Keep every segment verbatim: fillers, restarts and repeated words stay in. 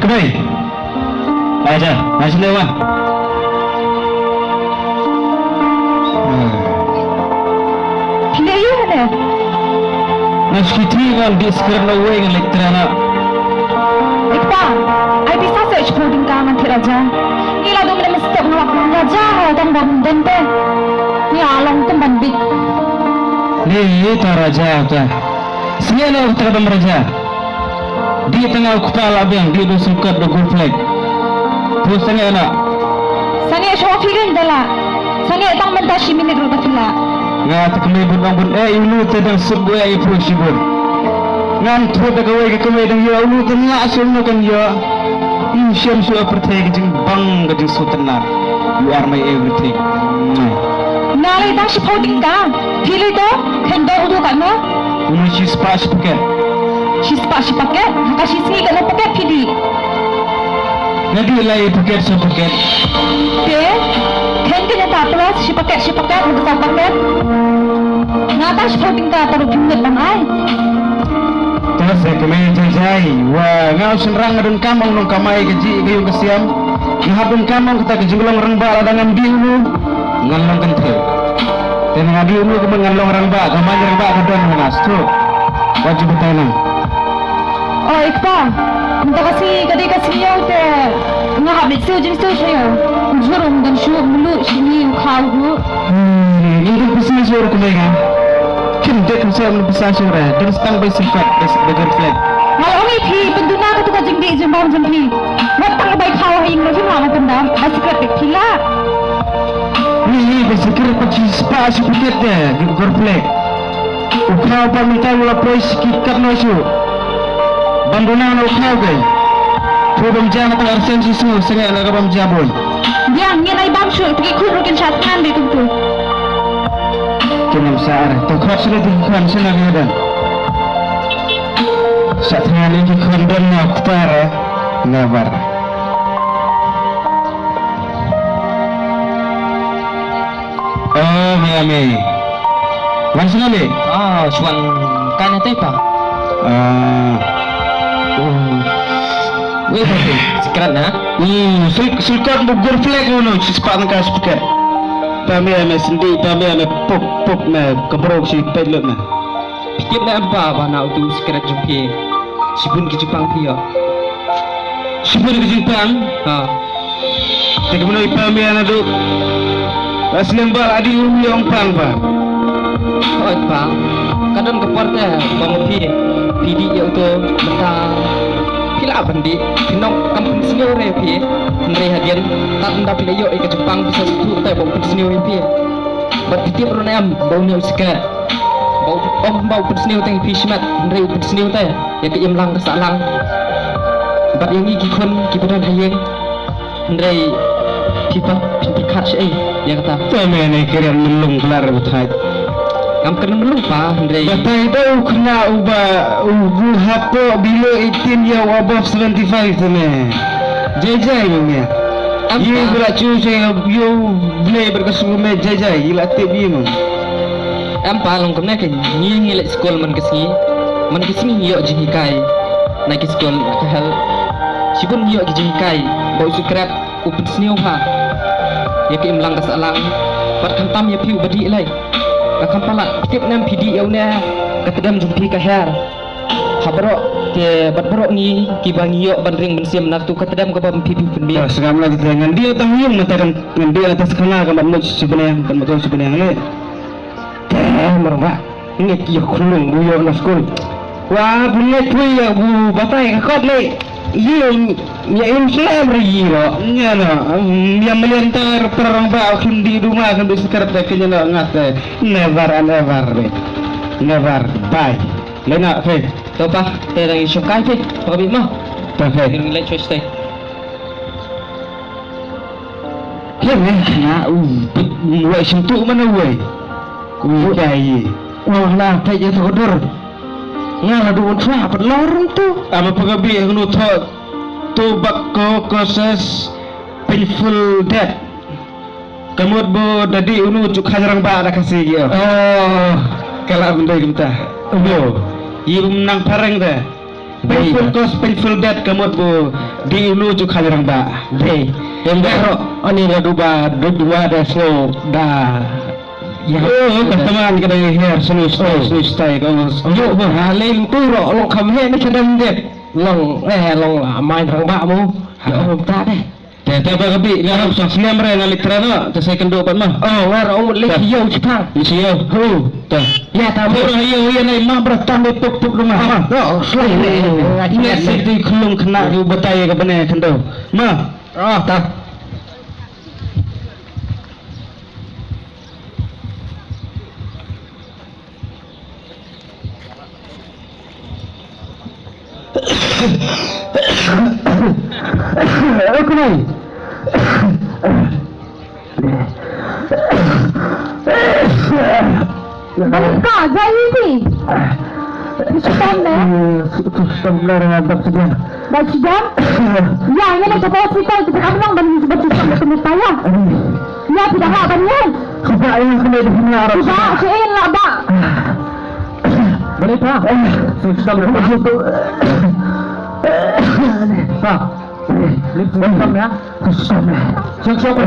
Dei. Aja, na sini wan. Phi leh ïa u ne? Na shkiti ngan dih skret na uwei ngan leit trei na. Ikpa, ai pisa se shiphew tyngka ngan thied raja. Ngi la dum ne mesti ngan lap raja ha dang bam den te. Ngi la long kum ban bit. Ni ta raja ta. Sngewna u kata ka dam raja. Dih tang u kpa la biang, dih du sngewkat da gold flag. Phu sngewna. Sangeh shuh phi kein da lah. Sangeh tang mynta shi minit ruh da phi lah. Nga te kmie bun ong bun eh ïa u nu te dang suk buh eh ïa phu shibun. Ngan thut da kawei ka kmie dang ïoh u nu te nga sum na kan ïoh. Im shem shuh pyrthei ka jingbang ka jingsngewtynnat. You are my everything. Nga lei tang shiphew tyngka. Phi lei to, khein dor u dor katno? Uni shispah shi paket. Shispah shi paket? Ha ka shi sngi katno paket phi dih? Nga dih lai paket shi paket. Te, khein khein ta plus shi paket shi paket, ha ka saw paket. Nga tang shiphew tyngka ta ruh phi ngeit ban ai. Te sa kmie jai jai, wa nga u shynrang nga donkam ong nongkamai ka jih ka ïung ka siam. Nga hap donkam ong kata ka jinglong rangbah lada ngam dih u nu. Ngan long kynthei. Te nga dih u nu ka mut ngan long rangbah, ka man rangbah ka don ha nga stroke. Wat ju batai nang. O i kpa, mynta ka sngi ka dei ka sngi ïew te nga hap leit siew jingsiew sha ïew. U jhur um don shuh, mluh shini u khaw ruh. Hmm, ym don pisa shuh ruh kumne ka. Kim dei kam shuh ym don pisa shuh re. Don stang bai singkot, bai singkot flag. Nga la ong ïa phi, pynduna katu ka jingdih jingbam jong phi. Wat tang bai khaw ha ïing ruh phim lah ban pyndam. Bai singkot bad phi lah. Ni, ni, bai singkot pat shi spah shi paket de, gor flag. U khaw pat mynta u la poi shi katno shuh. Bam duna na u khaw kai. Phu bam ja na tang arsen shi sngew sngewsih na ka bam ja boi. Biang ngin ai bam shuh, te ki khun ruh kin shah thngan dei kumtu. Kin ym shah re. To khot shuh te ki khun shuh na ka dan. Shah thngan dei ki khun don na u kpa re. Never. Oh, mami. Wan sini ni. Ah, shuan kan ate pa. Ah. Oh. Wei pa tu. Sekarang na. Hmm, sul sulkan bu gor flag ngono, sispak nangka sepakat. Pami ame sendi, pami ame pop pop me kebrok si pet lut me. Phi tip ne em pa ba na utu u secret jong phi. Shibun ki jingpang phi ïoh. Shibun ki jingpang? Ha. Te kumno i pa mi ana duk. Ba sliang ba la dih u mi ong pang ba. Hooid pa. Ka don ka por te ba ma phi. Phi dih ïa utu mynta. Phi lah ban dih. Phi nong kam pynsniew re phi. Hynrei hadien. Tad ynda phi la ïoh ïa ka jingpang phi sa sngewthuh te ba u pynsniew ïa phi. Bad phi tip ruh ne em ba une u secret. Ba u, ong ba u pynsniew te ïa phi shimet, hynrei u pynsniew te ïa ka imlang ka sahlang. Bad ïa ngi ki khun kiba don ha ïing, hynrei phi pat phin pyrkhat shaei ïa kata. Te me ne kren mynlung klar ba thait. Ngam kren mynlung pa, hynrei. Batai da u khynnah uba u bu hapoh below eighteen ïa u above seventy five te me. Jai jai me me. Em pa. Ïa ba la chu sha ïa u Blei bad ka sngewbha jai jai ïa la tip ïa me. Em pa long kumne ke ngi ngi leit skul man ka sngi. Man ka sngi ngi ïoh jinghikai. Na ki skul ka hel. Shibun ngi ïoh ki jinghikai. Ba u secret u pynsniew ha. Ïa ka imlang ka sahlang. Bad khamtam ïa phi u ba dih lei. Ka kham palat phi tip ne em phi dih ïa une. Ka tdem jong phi ka her. Ha baroh te bad baroh ngi kiba ngi ïoh ban ring ban sim na tu ka tdem kaba phi phi pynbit. Sngap na te ngan dih tang ïung na te kan ngan dih na te skana ka mat mut sibneng kan mat sibneng lei. Te marwa ngi ïoh khulung bu ïoh na skul. Wa bu ngi pui ïa bu batai ka kot lei. Ïa ïa im slem ri ro. Ïa no. Ïa melian tar perang ba khim di duma khim di sekrep te kenya no ngat te. Never and ever. Never. Bye. Lena, okay. To pa, te dang i shongkai te, pa bi ma. Okay. Ngin leit shoi shoi. He me, na u, u wai shim tu mana wai. U kai. Wa la, te je to dur. Nga la du un tra, pat lor tu. Ama pagabi ngnu tho, tobacco causes painful death. Ka mut ba da dih u nu ju kha jrang ba da Khasi ki. Oh, ka la bym dei kumta. Bo, yi bym nang phareng te. Painful cause, painful death ka mut ba dei u nu jong u kali rangbah. Dei. Em da ro ani la duba duba da snow da. Ya. Oh, ka teman ka dei her snow stay, snow stay ka. Oh, ha lei tu ro long kham he ni ka dam dep. Long eh long la main rangbah mo. Ya om ta deh. Te te ba ka bi nga rap sa snem re nga litra no te second do pat ma. Oh nga rap um lek yo chipang. Isi yo. Hu. Te. Ya ta mo. Hu yo ya nai ma bra tam de puk puk rumah. Oh, no, slai. Nga sik di khulung kena di batai ka bane kendo. Ma. Oh, ta. Kunai. Bangka, jai ti. Stam ne? Stam ne, dap sedian. Dap sedian? Ya, ini nak ke hospital, kita kamu nang bani sebab kita nak kena payah. Ya, tidak nak bani. Kita yang kena di sini arah. Tidak, saya nak bak. Balik, Pak. Susah, Pak. Pak, lip susah, ya. Susah, ya. Siap, siap, Pak.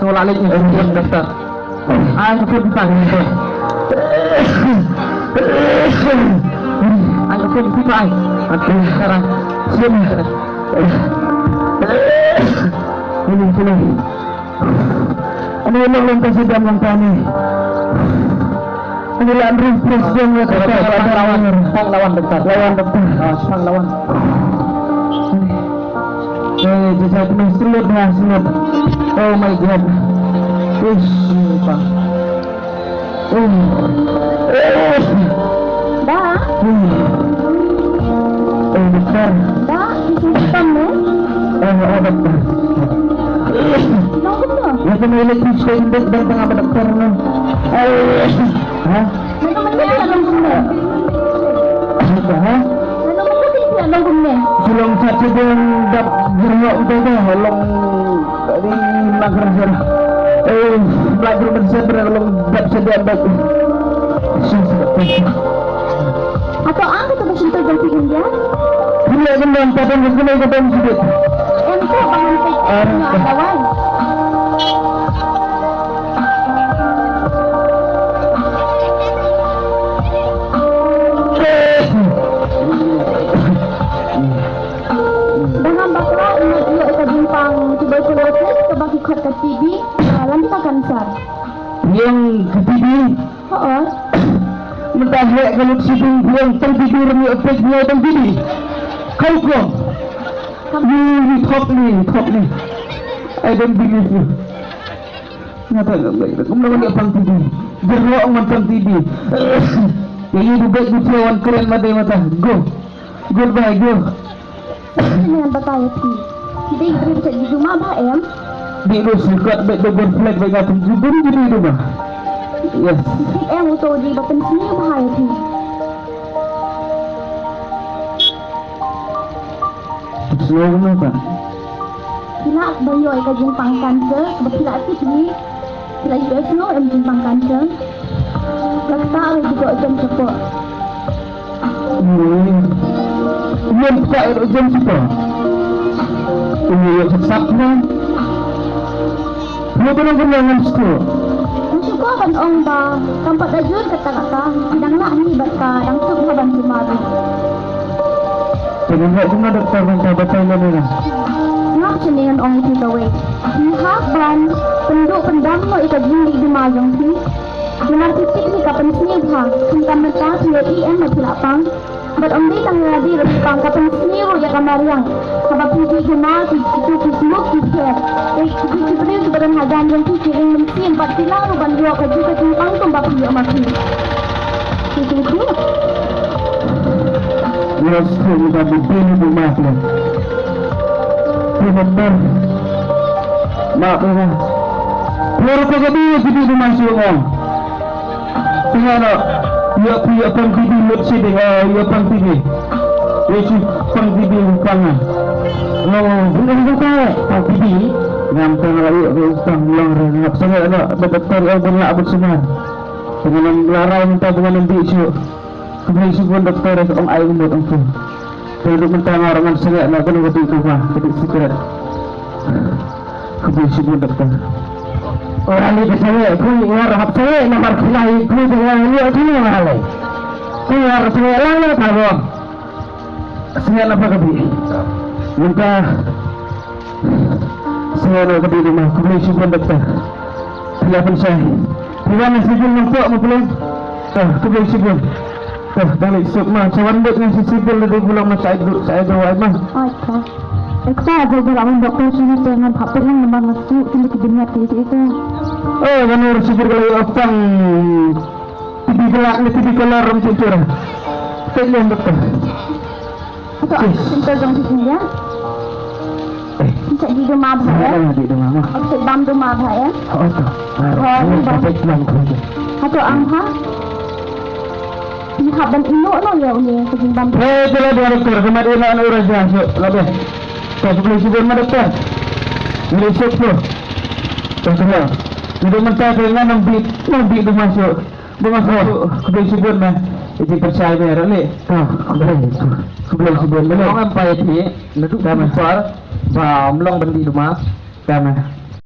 Tolak lagi, dokter. Ai, aku pun, Pak. Ai, aku pun, Pak. Aku sekarang. Sini. Ini, sini. Ani long long ka sidam long tani. Ani la anru pres dong ya ka ka lawan, tang lawan doktor. Lawan doktor. Ah, tang lawan. Eh, jajak ni selut na selut. Oh my God. Ish, pa. Ba? Eh, doktor. Ba, isi hitam ne? Eh, eh, doktor. Nong kumno? Ya kan, ini pis ko indik dan tengah doktor ne. Eh, ha? Nong kumno ya nong kumno? Ha? Nong kumno ya nong kumno? Sulong sat sedang dap jerok tu dah, long Ri magrajara. Eh, magrajara long dap sedian bak. Ato ang kata ba shinto jong phi India? Phi ïa kynmaw pateng ka kynmaw ka bam sibit. Em ko ba ngan peit ïa ka dawai. Ba ngam bakla, ïa ka jingpang tuberculosis kaba ki khot ka T B, ah, lane ka cancer. Ïa ka T B. Hooid. Mynta heh ka lut shibun ïa tang T B, ram ïa peit ïa tang T B. Kau kong. Kam. You, you talk me, you talk me. I don't believe you. Nga ta ngam ngai, kumno ngan ïa pang T B. Jer lo ngan pang T B. Ïa ïa du bek du wan kren mata mata. Go. Goodbye, go. Ngan batai ïa phi. Dei briew sha juma ba em? Dei du sukat bek du gon flag bek nga pun jubun jubun du ba. Yes. Em uto dei ba pynsngew bha ïa phi. Slow mo ka. Phi lah ba ïoh ïa ka jingpang cancer, ba phi lah tip hi. Phi lah ïoh snow em jingpang cancer. Ka kata ruh jubok jam shapoh. Ïoh ka ïoh jam shapoh. Ïoh ïoh sap na. Phi ba nang kynmaw ngam sngewthuh. Ngam sngewthuh ban ong ba kam pat da jur kata kata, dang lah hi bad ka dang suk ha ban sumar. Te ngan leh kumno doktor ban ta batai lem ïa nga? Ngam shym ngan ong ïa phi kawei. Phi hap ban pynduh pyndam noh ïa ka jingdih dima jong phi. Namar phi tip hi ka pynsngew bha, khamtam mynta phi ïohi em ba phi lah pang. Bad ym dei tang ïa lade ruh phi pang, ka pynsngew ruh ïa ka mariang. Haba phi dih dima ki, ki, ki smoke ki pher. Ki, ki, ki briew kiba don hajan jong phi ki ring mynsiem bad ki lah ruh ban ïoh kajuh ka jingpang kumba phi ïoh ma phi. Ki, ki, ki. Ïa sngewthuh ba dei dei ni bu ma phi. Phi doktor. Ma phi ma. Phi ruh ka dei ki dei dima shu ong. Tengah no, ïa phi ïa pang T B lut shading, oh, ïa pang T B. Ïa shi pang T B pang ah. Oh, bukan bukan pang T B. Ngam tang la ïa pang long re ngap sangat no, da doktor ong ban lah bad sumar. Tengah no la rai mynta bukan nanti shu. Kemri shu bun doktor ong ai umut ong pun. Te ruh mynta nga ruh ngan sangeh noh kano ka dih duma, ka dih sikret. Khublei shibun doktor. Ora lei ka sangeh, phi nga ruh hap sangeh namar phi la ïeit phi te nga ïoh phi nga lei. Phi nga ruh sangeh lang na ka bom. Sangeh na ba ka dih. Mynta sangeh na ka dih duma, khublei shibun doktor. Phi la pynshai. Phi wan na sibul nongpok ma phi lei. Te khublei shibun. Te dang leit suk ma sa wan bad ngan sibul da dei bulong ma sa ai du sa ai dawai ma. Acha. Ekta aja jala wan doktor sini te ngan hapit lang namar nga suk sini ki dunia ti ti tu. Oh, ngan ur sibul ka lei optang. Tibi gelak ni tibi kelar ram cincur. Peit lem doktor. Ato, ah, center jong ti sini ya. Eh. Cek di duma bha ya. Sana di duma ma. Cek bam duma bha ya. Oh to. Oh, ni bam. Peit lem tu. Ato ang ha. Ni hap ban ino no ya uni cek bam. Eh, tu la dua doktor, kemat ino anu raja so, la deh. Khublei shibun ma doktor. Ni suk tu. Tu tu la. Ni duma ta tu ngan nambi, nambi duma so. Ba nga khublei shibun me. Iti pyrshai me ra le. Khublei shibun me. Long em pai ti. Nadu ka me par ba mlong bandi duma. Ka me.